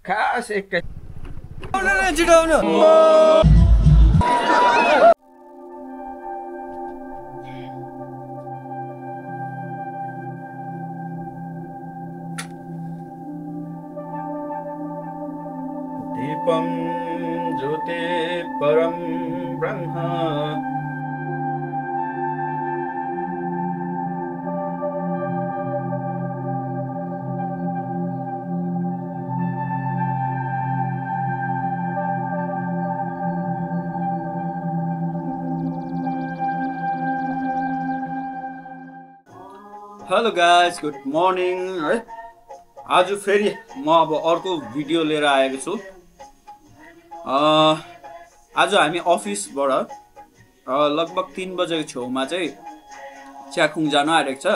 खास एक दीपम ज्योति परम ब्रह्म हेलो गाइस गुड मर्निङ है आज फेरि म अब अर्को भिडियो लिएर आएको छु आज हामी अफिसबाट लगभग 3 बजेको छेउमा चाहिँ च्याखुङ जानु आएको छ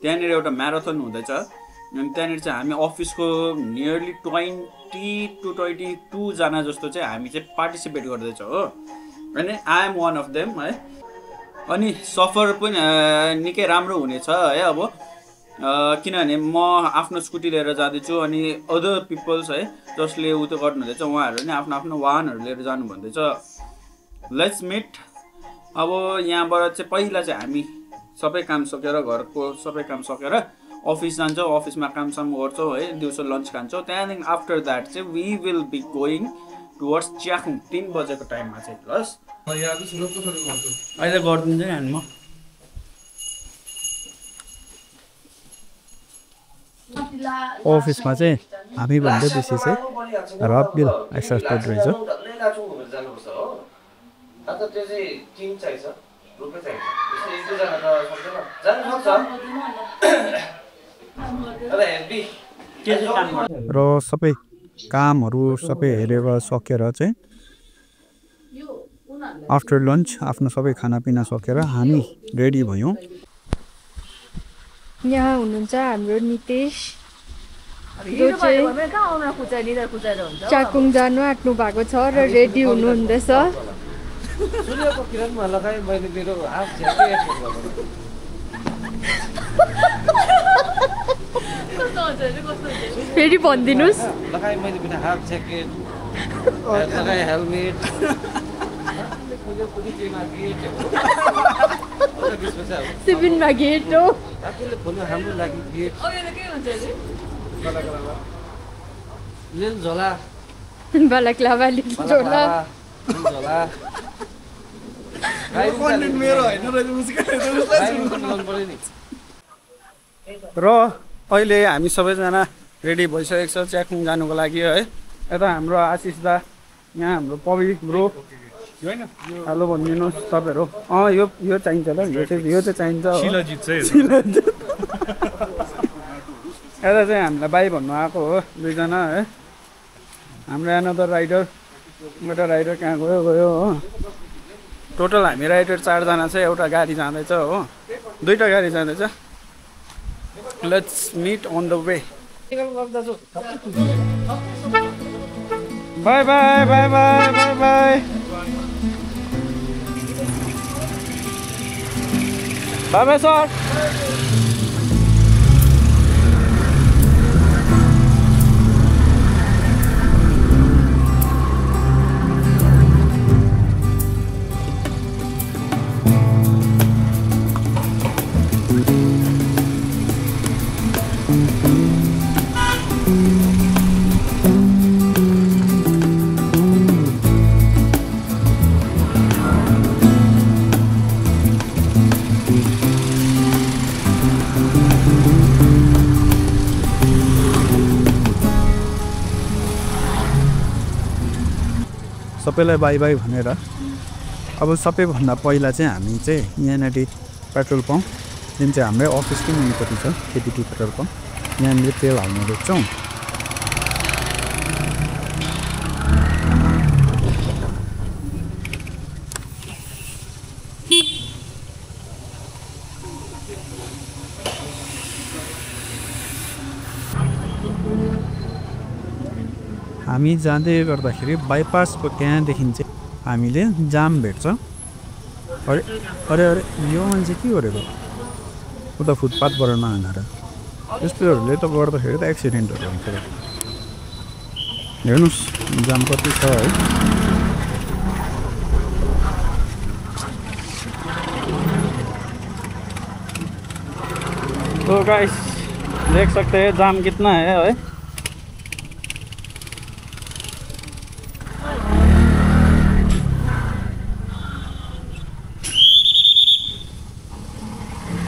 त्यहाँनिर एउटा म्याराथन हुँदैछ अनि त्यहाँनिर चाहिँ हामी अफिसको नियरली 20 to 22 जना जस्तो चाहिँ हामी चाहिँ पार्टिसिपेट गर्दैछ हो अनि I am one of them है अनि सफर पनि निकै राम्रो हुनेछ है अब किनभने म आफ्नो स्कुटी लिएर जाँदैछु अनि अदर पिपल्स है जसले उतो गर्नुहुँदैछ उहाँहरू नि आफ्नो आफ्नो वाहनहरू लिएर जानु भन्दैछ लेट्स मिट अब यहाँबाट चाहिँ पहिला चाहिँ हामी सबै काम सकेर घरको सबै काम सकेर अफिस जान्छौँ अफिसमा कामसाम गर्छौँ है दिउँसो लन्च खान्छौँ त्यहाँदेखि आफ्टर द्याट चाहिँ we will be going towards Chyakhung 3 बजेको टाइममा चाहिँ प्लस अहिले गरिदिन्छ नि म अफिसमा चाहिँ हामी भन्दा बेसी चाहिँ रबिल एक्सर्साइज रहेछ र सबै कामहरू सबै हेरेर सकेर चाहिँ आफ्टर लन्च आफ्नो सबै खानापिना सकेर हामी रेडी भयौँ यहाँ हुनुहुन्छ हाम्रो नितेश जो चाहिँ च्याखुङ जानु आँट्नु भएको छ र रेडी हुनुहुँदैछ फेरि भनिदिनुहोस् सिबिनमा गेट हो बालाक्लावा झोला र अहिले हामी सबैजना रेडी भइसकेको छ च्याखुङ जानुको लागि है यता हाम्रो आशिष दा यहाँ हाम्रो पवि ब्रो हेलो भनिदिनुहोस् तपाईँहरू यो चाहिन्छ ल यो चाहिँ चाहिन्छ यता चाहिँ हामीलाई बाई भन्नु आएको हो 2 जना है हाम्रो अनदर राइडर एउटा राइडर कहाँ गयो हो टोटल हामी राइडर 4 जना चाहिँ एउटा गाडी जाँदैछ हो 2टा गाडी जाँदैछ let's meet on the way bye bye bye bye bye bye bye bye sir सबैलाई बाई बाई भनेर अब सबैभन्दा पहिला चाहिँ हामी चाहिँ यहाँनिर पेट्रोल पम्प जुन चाहिँ हाम्रै अफिसकै मुनिपट्टि छ केपिटी पेट्रोल पम्प यहाँनिर तेल हाल्न रोक्छौँ हामी जाँदै गर्दाखेरि बाइपासको त्यहाँदेखि चाहिँ हामीले जाम भेट्छ अरे अरे अरे यो मान्छे के गरेको उता फुटपाथबाट नहानेर यस्तोहरूले त गर्दाखेरि त एक्सिडेन्टहरू हुन्छ हेर्नुहोस् जाम कति छ है। तो गाइस देख सकते हैं जाम कितना है।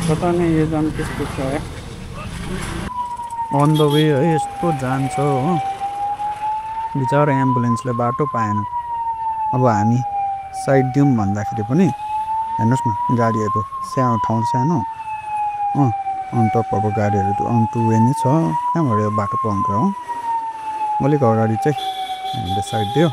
पता नहीं ये जाम किस कुछ है। अन द वे है यस्तो जान्छ हो, बिचारा एम्बुलेन्सले बाटो पाएन। अब हामी साइड दिउँ भन्दाखेरि पनि हेर्नुहोस् न गाडीहरू सानो ठाउँ सानो अन्त अब गाडीहरू टु वे नै छ, कहाँबाट यो बाटो पाउँछ हो। अलिक अगाडि चाहिँ हामीले साइड दियो।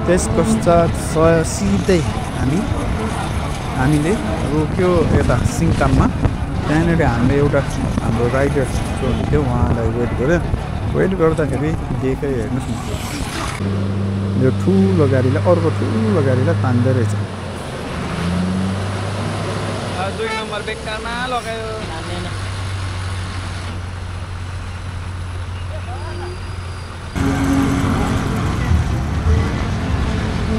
त्यस पश्चात सिधै हामीले रोक्यो यता सिङताममा। त्यहाँनिर हामीले एउटा हाम्रो राइडर जो हुन्थ्यो उहाँलाई वेट गर्दाखेरि दिएकै हेर्नुहोस् न, यो ठुलो गाडीलाई अर्को ठुलो गाडीलाई तान्दै रहेछ। 2 नम्बर बेकारमा लगायो।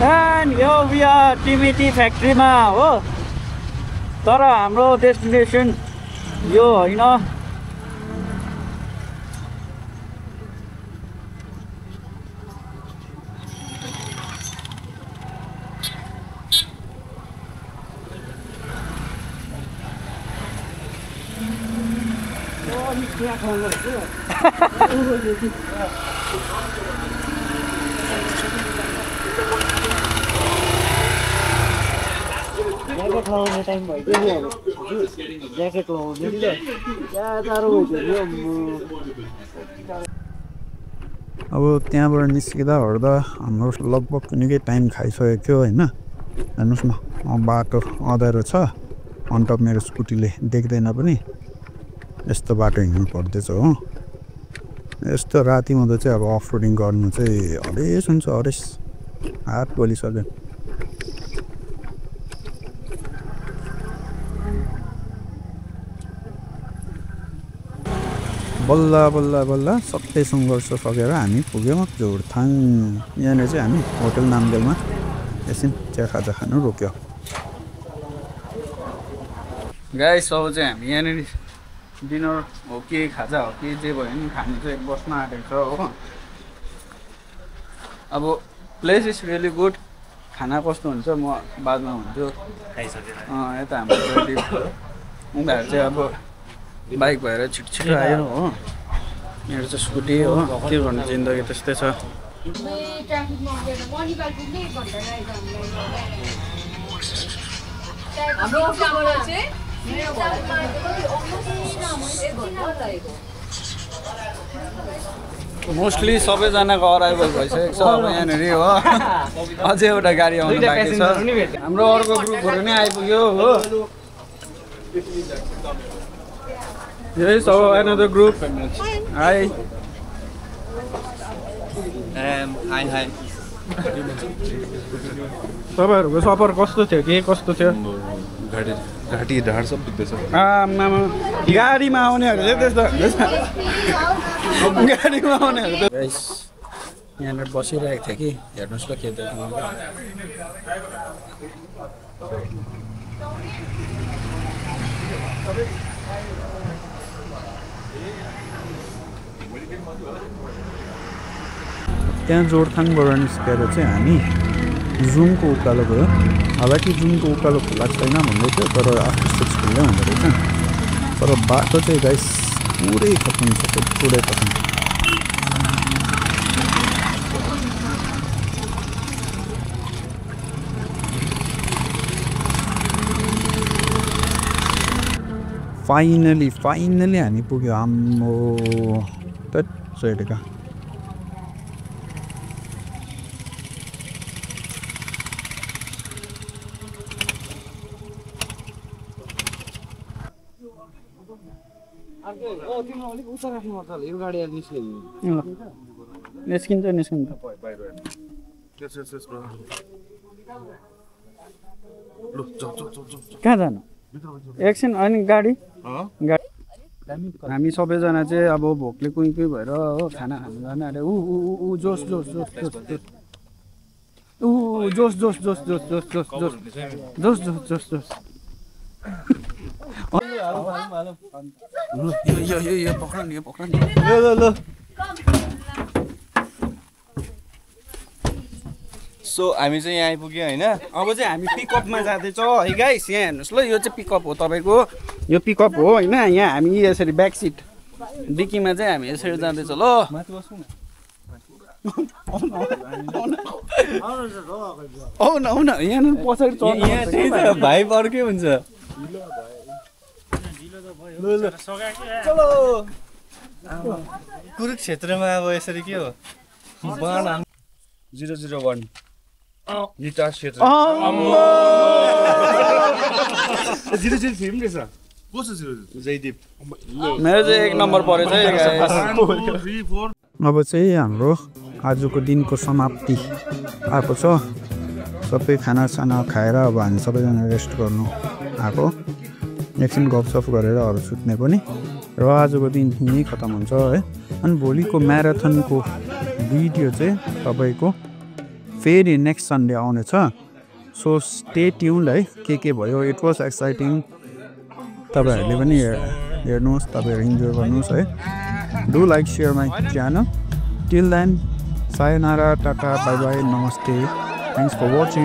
And here we are TMT फ्याक्ट्रीमा हो, तर हाम्रो डेस्टिनेसन यो होइन। अब त्यहाँबाट निस्किँदा ओर्दा हाम्रो लगभग निकै टाइम खाइसकेको थियो होइन। हेर्नुहोस् न बाटो अँध्यारो छ, अन टप मेरो स्कुटीले देख्दैन पनि यस्तो बाटो हिँड्नु पर्दैछ हो। यस्तो राति हुँदा चाहिँ अब अफ रोडिङ गर्नु चाहिँ हरेस हुन्छ, हरेस हात पोलिसक्यो। बल्ल बल्ल बल्ल सबै सङ्घर्ष सकेर हामी पुग्यौँ जोरथाङ। यहाँनिर चाहिँ हामी होटल नामदेलमा एकछिन चिया खाजा खानु रोक्यो। गाइस अब चाहिँ हामी यहाँनिर डिनर हो कि खाजा हो कि जे भयो नि खानु चाहिँ बस्न आँटेको छ हो। अब प्लेस इज रियली गुड। खाना कस्तो हुन्छ म बादमा हुन्छु खाइसकेर। यता हाम्रो उनीहरू चाहिँ अब बाइक भएर छिटो आयो हो। मेरो चाहिँ स्कुटी हो, के गर्नु जिन्दगी त्यस्तै छ। मोस्टली सबैजनाको अराइभल भइसकेको छ अब यहाँनिर हो। अझै एउटा गाडी आउनु बाँकी छ। हाम्रो अर्को ग्रुपहरू नै आइपुग्यो हो। Yes, so another group. Hi. Hi. तपाईँहरूको सफर कस्तो थियो के कस्तो थियो? घाँटी ढाड सब दुख्दैछ। गाडीमा आउनेहरू चाहिँ त्यस्तो गाडीमा आउनेहरू त यहाँनिर बसिरहेको थियो कि हेर्नुहोस् ल के देख्नु। त्यहाँ जोरथाङबाट निस्केर चाहिँ हामी जुमको उकालो गयो। हालाकि जुमको उकालो खुला छैन भन्दै थियो, तर आर्टिस्टिक खुल्लै हुँदो रहेछ। तर बाटो चाहिँ गाइस पुरै खतम छ, पुरै खतम। फाइनली हामी पुग्यो आम्मो का निस्किन्छ कहाँ जानु एकछिन अनि गाडी हामी सबैजना चाहिँ अब भोकले कुई भएर हो खाना खानु जाने अरे ऊ जोस जोस जोस जोस जोस जोस जोस जोस जोस जोस जोस जोस जोस जोस यो पक्रान ल सो हामी चाहिँ यहाँ आइपुग्यो होइन अब चाहिँ हामी पिकअपमा जाँदैछौँ है गाइस यहाँ हेर्नुहोस् ल यो चाहिँ पिकअप हो तपाईँको यो पिकअप हो होइन यहाँ हामी यसरी ब्याक सिट डिक्कीमा चाहिँ हामी यसरी जाँदैछौँ ल आउन यहाँ पछाडि यहाँ चाहिँ त भाइ अर्कै हुन्छ कुरुक्षेत्रमा अब यसरी के हो 001 नितास क्षेत्र 003 पनि रहेछ कसो 003 जयदीप मेरो चाहिँ 1 नम्बर परेछ है अब चाहिँ हाम्रो आजको दिनको समाप्ति आएको छ सबै खानासाना खाएर अब हामी सबैजना रेस्ट गर्नु आएको एकछिन गफसफ गरेर अरू सुत्ने पनि र आजको दिन यहीँ खतम हुन्छ है अनि भोलिको म्याराथनको भिडियो चाहिँ तपाईँको फेरि नेक्स्ट सन्डे आउनेछ सो स्टे ट्युन्ड है के भयो इट वाज एक्साइटिङ तपाईँहरूले पनि हेर्नुहोस् तपाईँहरू इन्जोय गर्नुहोस् है do like share my channel till then सायोनारा टाटा बाई बाई नमस्ते थ्याङ्क्स फर वाचिङ